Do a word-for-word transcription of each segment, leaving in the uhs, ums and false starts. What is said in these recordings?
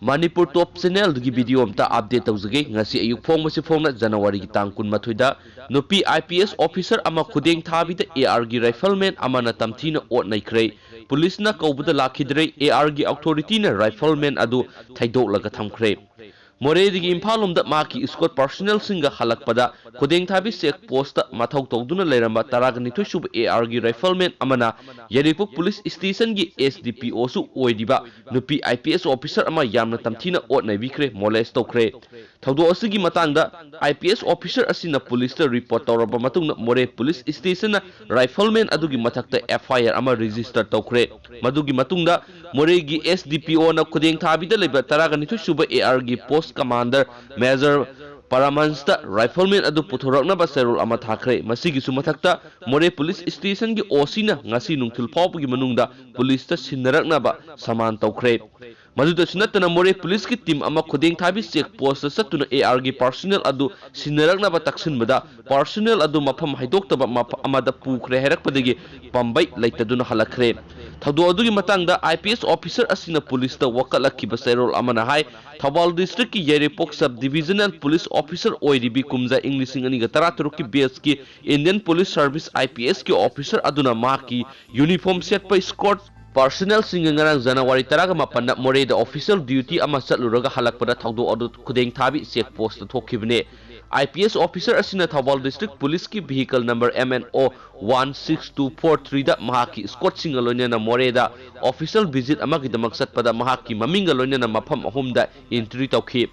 ꯃꯅꯤꯄꯨꯔ ꯇꯣꯞ ꯆꯦꯅꯦꯜꯗꯒꯤ video ꯑꯝꯇ update ꯇꯧꯖꯒꯦ꯫ ꯉꯁꯤ ꯑꯌꯨꯛ ꯐꯣꯡꯕꯁꯤ ꯐꯣꯡꯅ ꯖꯅꯋꯥꯔꯤꯒꯤ ꯇꯥꯡ ꯀꯨꯟꯃꯥꯊꯣꯏꯗ ꯅꯨꯄꯤ ꯑꯥꯏ ꯄꯤ ꯑꯦꯁ ꯑꯣꯐꯤꯁꯔ ꯑꯃ ꯈꯨꯗꯦꯡ ꯊꯥꯕꯤꯗ ꯑꯦ ꯑꯥꯔꯒꯤ ꯔꯥꯏꯐꯜꯃꯦꯟ ꯑꯃꯅ ꯇꯝꯊꯤꯅ ꯑꯣꯠ ꯅꯩꯈ꯭ꯔꯦ꯫ ꯄꯨꯂꯤꯁꯅ ꯀꯧꯕꯗ ꯂꯥꯛꯈꯤꯗ꯭ꯔꯦ꯫ ꯑꯦ ꯑꯥꯔꯒꯤ ꯑꯣꯊꯣꯔꯤꯇꯤꯅ ꯔꯥꯏꯐꯜꯃꯦꯟ ꯑꯗꯨ ꯊꯩꯗꯣꯛꯂꯒ ꯊꯝꯈ꯭ꯔꯦ꯫ ꯃꯣꯔꯦꯗꯒꯤ ꯏꯝꯐꯥꯜ ꯂꯣꯝꯗ ꯃꯍꯥꯛꯀꯤ ꯏꯁꯀꯣꯔꯠ ꯄꯥꯔꯁꯣꯅꯦꯜꯁꯤꯡꯒ ꯍꯜꯂꯛꯄꯗ ꯈꯨꯗꯦꯡ ꯊꯥꯕꯤ ꯆꯦꯛ ꯄꯣꯁꯇ ꯃꯊꯧ ꯇꯧꯗꯨꯅ ꯂꯩꯔꯝꯕ ꯇꯔꯥꯒ ꯅꯤꯊꯣꯏ ꯁꯨꯕ ꯑꯦ ꯑꯥꯔꯒꯤ ꯔꯥꯏꯐꯜꯃꯦꯟ ꯑꯃꯅ ꯌꯥꯏꯔꯤꯄꯣꯛ ꯄꯨꯂꯤꯁ ꯁ꯭ꯇꯦꯁꯟꯒꯤ ꯑꯦꯁ ꯗꯤ ꯄꯤ ꯑꯣꯁꯨ ꯑꯣꯏꯔꯤꯕ ꯅꯨꯄꯤ ꯑꯥꯏ ꯄꯤ ꯑꯦꯁ ꯑꯣꯐꯤꯁꯔ ꯑꯃ ꯌꯥꯝꯅ ꯇꯝꯊꯤꯅ ꯑꯣꯠ ꯅꯩꯕꯤꯈ꯭ꯔꯦ, ꯃꯣꯂꯦꯁ ꯇꯧꯈ꯭ꯔꯦ꯫ ꯊꯧꯗꯣꯛ ꯑꯁꯤꯒꯤ ꯃꯇꯥꯡꯗ ꯑꯥꯏ ꯄꯤ ꯑꯦꯁ ꯑꯣꯐꯤꯁꯔ ꯑꯁꯤꯅ ꯄꯨꯂꯤꯁꯇ ꯔꯤꯄꯣꯔꯠ ꯇꯧꯔꯕ ꯃꯇꯨꯡꯗ ꯃꯣꯔꯦ ꯄꯨꯂꯤꯁ ꯁ꯭ꯇꯦꯁꯟꯅ ꯔꯥꯏꯐꯜꯃꯦꯟ ꯑꯗꯨꯒꯤ ꯃꯊꯛꯇ ꯑꯦꯐ ꯑꯥꯏ ꯑꯥꯔ ꯑꯃ ꯔꯦꯖꯤꯁꯇꯔ ꯇꯧꯈ꯭ꯔꯦ꯫ ꯃꯗꯨꯒꯤ ꯃꯇꯨꯡꯗ ꯃꯣꯔꯦꯒꯤ ꯑꯦꯁ ꯗꯤ ꯄꯤ ꯑꯣꯅ ꯈꯨꯗꯦꯡ ꯊꯥꯕꯤꯗ ꯂꯩꯕ ꯇꯔꯥꯒ ꯅꯤꯊꯣꯏ ꯁꯨꯕ ꯑꯦ ꯑꯥꯔꯒꯤ ꯄꯣꯁ ꯀꯃꯥꯟꯗꯔ ꯃꯦꯖꯔ ꯄꯔꯥꯃꯟꯁꯇ ꯔꯥꯏꯐꯜꯃꯦꯟ ꯑꯗꯨ ꯄꯨꯊꯣꯔꯛꯅꯕ ꯆꯦꯔꯣꯜ ꯑꯃ ꯊꯥꯈ꯭ꯔꯦ꯫ ꯃꯁꯤꯒꯤꯁꯨ ꯃꯊꯛꯇ ꯃꯣꯔꯦ ꯄꯨꯂꯤꯁ ꯁ꯭ꯇꯦꯁꯟꯒꯤ ꯑꯣ ꯁꯤꯅ ꯉꯁꯤ ꯅꯨꯡꯊꯤꯜ ꯐꯥꯎꯕꯒꯤ ꯃꯅꯨꯡꯗ ꯄꯨꯂꯤꯁꯇ ꯁꯤꯟꯅꯔꯛꯅꯕ ꯁꯃꯥꯟ ꯇꯧꯈ꯭ꯔꯦ꯫ ꯃꯗꯨꯗꯁꯨ ꯅꯠꯇꯅ ꯃꯣꯔꯦ ꯄꯨꯂꯤꯁꯀꯤ ꯇꯤꯝ ꯑꯃ ꯈꯨꯗꯦꯡ ꯊꯥꯕꯤ ꯆꯦꯛ ꯄꯣꯁꯇ ꯆꯠꯇꯨꯅ ꯑꯦ ꯑꯥꯔꯒꯤ ꯄꯥꯔꯁꯣꯅꯦꯜ ꯑꯗꯨ ꯁꯤꯟꯅꯔꯛꯅꯕ ꯇꯛꯁꯤꯟꯕꯗ ꯄꯥꯔꯁꯣꯅꯦꯜ ꯑꯗꯨ ꯃꯐꯝ ꯍꯥꯏꯗꯣꯛꯇꯕ ꯃꯐ-, ꯑꯃꯗ ꯄꯨꯈ꯭ꯔꯦ ꯍꯥꯏꯔꯛꯄꯗꯒꯤ ꯄꯥꯝꯕꯩ ꯂꯩꯇꯗꯨꯅ ꯍꯜꯂꯛꯈ꯭ꯔꯦ꯫ ꯊꯧꯗꯣꯛ ꯑꯗꯨꯒꯤ ꯃꯇꯥꯡꯗ ꯑꯥꯏ ꯄꯤ ꯑꯦꯁ ꯑꯣꯐꯤꯁꯔ ꯑꯁꯤꯅ ꯄꯨꯂꯤꯁꯇ ꯋꯥꯀꯠꯂꯛꯈꯤꯕ ꯆꯦꯔꯣꯜ ꯑꯃꯅ ꯍꯥꯏ, ꯊꯧꯕꯥꯜ ꯗꯤꯁꯇ꯭ꯔꯤꯛꯀꯤ Yairipok sub divisional police officer ꯑꯣꯏꯔꯤꯕꯤ ꯀꯨꯝꯖꯥ ꯏꯪ ꯂꯤꯁꯤꯡ ꯑꯅꯤꯒ ꯇꯔꯥꯇꯔꯨꯛꯀꯤ ꯕꯦꯆꯀꯤ Indian police service I P ꯑꯦꯁꯀꯤ ꯑꯣꯐꯤꯁꯔ ꯑꯗꯨꯅ ꯃꯍꯥꯛꯀꯤ ꯌꯨꯅꯤꯐꯣꯔꯝ ꯁꯦꯠꯄ ꯏꯁꯀꯣꯔꯠ ꯄꯥꯔꯁꯣꯅꯦꯜꯁꯤꯡꯒ ꯉꯔꯥꯡ ꯖꯅꯋꯥꯔꯤ ꯇꯔꯥꯒ ꯃꯥꯄꯟꯗ ꯃꯣꯔꯦꯗ ꯑꯣꯐꯤꯁꯤꯌꯦꯜ ꯗ꯭ꯌꯨꯇꯤ ꯑꯃ ꯆꯠꯂꯨꯔꯒ ꯍꯜꯂꯛꯄꯗ ꯊꯧꯗꯣꯛ ꯑꯗꯨ ꯈꯨꯗꯦꯡ ꯊꯥꯕꯤ ꯆꯦꯛ ꯄꯣꯁꯇ ꯊꯣꯛꯈꯤꯕꯅꯦ꯫ ꯑꯥꯏ ꯄꯤ ꯑꯦꯁ ꯑꯣꯐꯤꯁꯔ ꯑꯁꯤꯅ ꯊꯧꯕꯥꯜ ꯗꯤꯁꯇ꯭ꯔꯤꯛ ꯄꯨꯂꯤꯁꯀꯤ vehicle number M N O one six two four ꯊ꯭ꯔꯤꯗ ꯃꯍꯥꯛꯀꯤ ꯏꯁꯀꯣꯔꯠꯁꯤꯡꯒ ꯂꯣꯏꯅꯅ ꯃꯣꯔꯦꯗ ꯑꯣꯐꯤꯁꯤꯌꯦꯜ ꯚꯤꯖꯤꯠ ꯑꯃꯒꯤꯗꯃꯛ ꯆꯠꯄꯗ ꯃꯍꯥꯛꯀꯤ ꯃꯃꯤꯡꯒ ꯂꯣꯏꯅꯅ ꯃꯐꯝ ꯑꯍꯨꯝꯗ ꯏꯟꯇ꯭ꯔꯤ ꯇꯧꯈꯤ꯫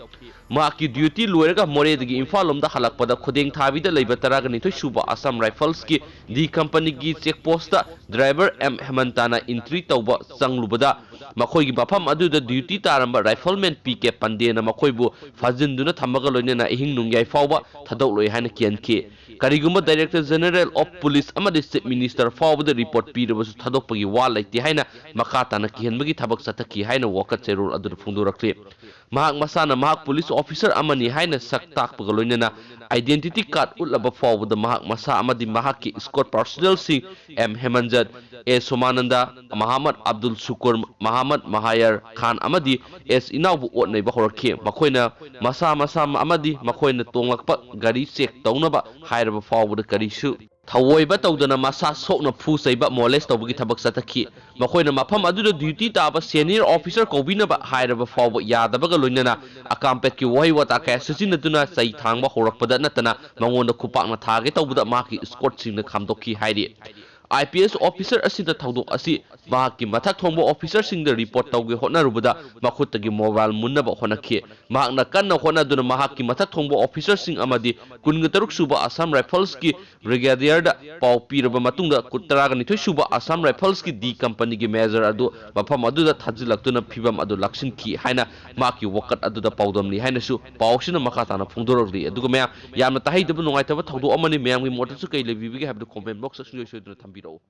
ꯃꯍꯥꯛꯀꯤ ꯗ꯭ꯌꯨꯇꯤ ꯂꯣꯏꯔꯒ ꯃꯣꯔꯦꯗꯒꯤ ꯏꯝꯐꯥꯜ ꯂꯣꯝꯗ ꯍꯜꯂꯛꯄꯗ ꯈꯨꯗꯦꯡ ꯊꯥꯕꯤꯗ ꯂꯩꯕ ꯇꯔꯥꯒ ꯅꯤꯊꯣꯏ ꯁꯨꯕ ꯑꯁꯥꯝ ꯔꯥꯏꯐꯜꯁꯀꯤ ꯗꯤ ꯀꯝꯄꯅꯤꯒꯤ ꯆꯦꯛ ꯄꯣꯁꯇ ꯗ꯭ꯔꯥꯏꯚꯔ ꯑꯦꯝ ꯍꯦꯃꯟꯇꯥꯅ ꯏꯟꯇ꯭ꯔꯤ ꯇꯧꯕ ꯆꯪꯂꯨꯕꯗ ꯃꯈꯣꯏꯒꯤ ꯃꯐꯝ ꯑꯗꯨꯗ ꯗ꯭ꯌꯨꯇꯤ ꯇꯥꯔꯝꯕ ꯔꯥꯏꯐꯜꯃꯦꯟ ꯄꯤ ꯀꯦ ꯄꯟꯗꯦꯅ ꯃꯈꯣꯏꯕꯨ ꯐꯥꯖꯤꯟꯗꯨꯅ ꯊꯝꯃꯒ ꯂꯣꯏꯅꯅ ꯑꯍꯤꯡ ꯅꯣꯡꯌꯥꯏ ꯐꯥꯎꯕ ꯊꯥꯗꯣꯛꯂꯣꯏ ꯍꯥꯏꯅ ꯀꯤꯍꯟꯈꯤ꯫ ꯀꯔꯤꯒꯨꯝꯕ ꯗꯥꯏꯔꯦꯛꯇꯔ ꯖꯦꯅꯔꯦꯜ ꯑꯣꯐ ꯄꯨꯂꯤꯁ ꯑꯃꯗꯤ ꯆꯤꯐ ꯃꯤꯅꯤꯁꯇꯔ ꯐꯥꯎꯕꯗ ꯔꯤꯄꯣꯔꯠ ꯄꯤꯔꯕꯁꯨ ꯊꯥꯗꯣꯛꯄꯒꯤ ꯋꯥ ꯂꯩꯇꯦ ꯍꯥꯏꯅ ꯃꯈꯥ ꯇꯥꯅ ꯀꯤꯍꯟꯕꯒꯤ ꯊꯕꯛ ꯆꯠꯊꯈꯤ ꯍꯥꯏꯅ ꯋꯥꯀꯠ ꯆꯦꯔꯣꯜ ꯑꯗꯨꯗ ꯐꯣꯡꯗꯣꯔꯛꯂꯤ꯫ ꯃꯍꯥꯛ ꯃꯁꯥꯅ ꯃꯍꯥꯛ ꯄꯨꯂꯤꯁ ꯑꯣꯐꯤꯁꯔ ꯑꯃꯅꯤ ꯍꯥꯏꯅ ꯁꯛ ꯇꯥꯛꯄꯒ ꯂꯣꯏꯅꯅ identity card ꯎꯠꯂꯕ ꯐꯥꯎꯕꯗ ꯃꯍꯥꯛ ꯃꯁꯥ ꯑꯃꯗꯤ ꯃꯍꯥꯛꯀꯤ escort personnelꯁꯤꯡ ꯑꯦꯝ ꯍꯦꯃꯟꯖꯠ, ꯑꯦ ꯁꯣꯃꯥꯅꯟꯗ, ꯃꯍꯥꯃꯠ ꯑꯕꯗꯨꯜ ꯁꯨꯀꯨꯔ, ꯃꯍꯥꯃꯠ ꯃꯍꯥꯌꯔ ꯈꯥꯟ ꯑꯃꯗꯤ ꯑꯦꯁ ꯏꯅꯥꯎꯕꯨ ꯑꯣꯠ ꯅꯩꯕ ꯍꯧꯔꯛꯈꯤ꯫ ꯃꯈꯣꯏꯅ ꯃꯁꯥ ꯃꯁꯥ ꯑꯃꯗꯤ ꯃꯈꯣꯏꯅ ꯇꯣꯡꯂꯛꯄ ꯒꯥꯔꯤ check ꯇꯧꯅꯕ ꯍꯥꯏꯔꯕ ꯐꯥꯎꯕꯗ ꯀꯔꯤꯁꯨ ꯊꯧꯑꯣꯏꯕ ꯇꯧꯗꯅ ꯃꯁꯥ ꯁꯣꯛꯅ ꯐꯨ ꯆꯩꯕ, molest ꯇꯧꯕꯒꯤ ꯊꯕꯛ ꯆꯠꯊꯈꯤ꯫ ꯃꯈꯣꯏꯅ ꯃꯐꯝ ꯑꯗꯨꯗ duty ꯇꯥꯕ senior officer ꯀꯧꯕꯤꯅꯕ ꯍꯥꯏꯔꯕ ꯐꯥꯎꯕ ꯌꯥꯗꯕꯒ ꯂꯣꯏꯅꯅ ꯑꯀꯥꯝꯄꯦꯠꯀꯤ ꯋꯥꯍꯩ ꯋꯥꯇꯥ ꯀꯌꯥ ꯁꯤꯖꯤꯟꯅꯗꯨꯅ ꯆꯩ ꯊꯥꯡꯕ ꯍꯧꯔꯛꯄꯗ ꯅꯠꯇꯅ ꯃꯉꯣꯟꯗ ꯈꯨꯄꯥꯛꯅ ꯊꯥꯒꯦ ꯇꯧꯕꯗ ꯃꯍꯥꯛꯀꯤ escortꯁꯤꯡꯅ ꯈꯥꯝꯗꯣꯛꯈꯤ ꯍꯥꯏꯔꯤ꯫ ꯑꯥꯏ ꯄꯤ ꯑꯦꯁ officer ꯑꯁꯤꯅ ꯊꯧꯗꯣꯛ ꯑꯁꯤ ꯃꯍꯥꯛꯀꯤ ꯃꯊꯛ ꯊꯣꯡꯕ officerꯁꯤꯡꯗ report ꯇꯧꯒꯦ ꯍꯣꯠꯅꯔꯨꯕꯗ ꯃꯈꯨꯠꯇꯒꯤ mobile ꯃꯨꯟꯅꯕ ꯍꯣꯠꯅꯈꯤ꯫ ꯃꯍꯥꯛꯅ ꯀꯟꯅ ꯍꯣꯠꯅꯗꯨꯅ ꯃꯍꯥꯛꯀꯤ ꯃꯊꯛ ꯊꯣꯡꯕ officerꯁꯤꯡ ꯑꯃꯗꯤ ꯀꯨꯟꯒ ꯇꯔꯨꯛ ꯁꯨꯕ Assam Riflesꯀꯤ brigadierꯗ ꯄꯥꯎ ꯄꯤꯔꯕ ꯃꯇꯨꯡꯗ ꯇꯔꯥꯒ ꯅꯤꯊꯣꯏ ꯁꯨꯕ Assam Riflesꯀꯤ D companyꯒꯤ major ꯑꯗꯨ ꯃꯐꯝ ꯑꯗꯨꯗ ꯊꯥꯖꯤꯜꯂꯛꯇꯨꯅ ꯐꯤꯚꯝ ꯑꯗꯨ ꯂꯥꯛꯁꯤꯟꯈꯤ ꯍꯥꯏꯅ ꯃꯍꯥꯛꯀꯤ ꯋꯥꯀꯠ ꯑꯗꯨꯗ ꯄꯥꯎꯗꯝꯂꯤ ꯍꯥꯏꯅꯁꯨ ꯄꯥꯎꯁꯤꯅ ꯃꯈꯥ ꯇꯥꯅ ꯐꯣꯡꯗꯣꯔꯛꯂꯤ꯫ ꯑꯗꯨꯒ ꯃꯌꯥꯝ, ꯌꯥꯝꯅ ꯇꯥꯍꯩꯗꯕ ꯅꯨꯡꯉꯥꯏꯇꯕ ꯊꯧꯗꯣꯛ ꯑꯃꯅꯤ꯫ ꯃꯌꯥꯝꯒꯤ ꯃꯣꯠꯇꯁꯨ ꯀꯩ ꯂꯩꯕꯤꯕꯒꯦ ꯍꯥꯏꯕꯗꯨ comment boxꯇ ꯁꯨꯡꯁꯣꯏ ꯁꯣꯏꯗꯅ ꯊꯝꯕꯤꯔꯛꯎ꯫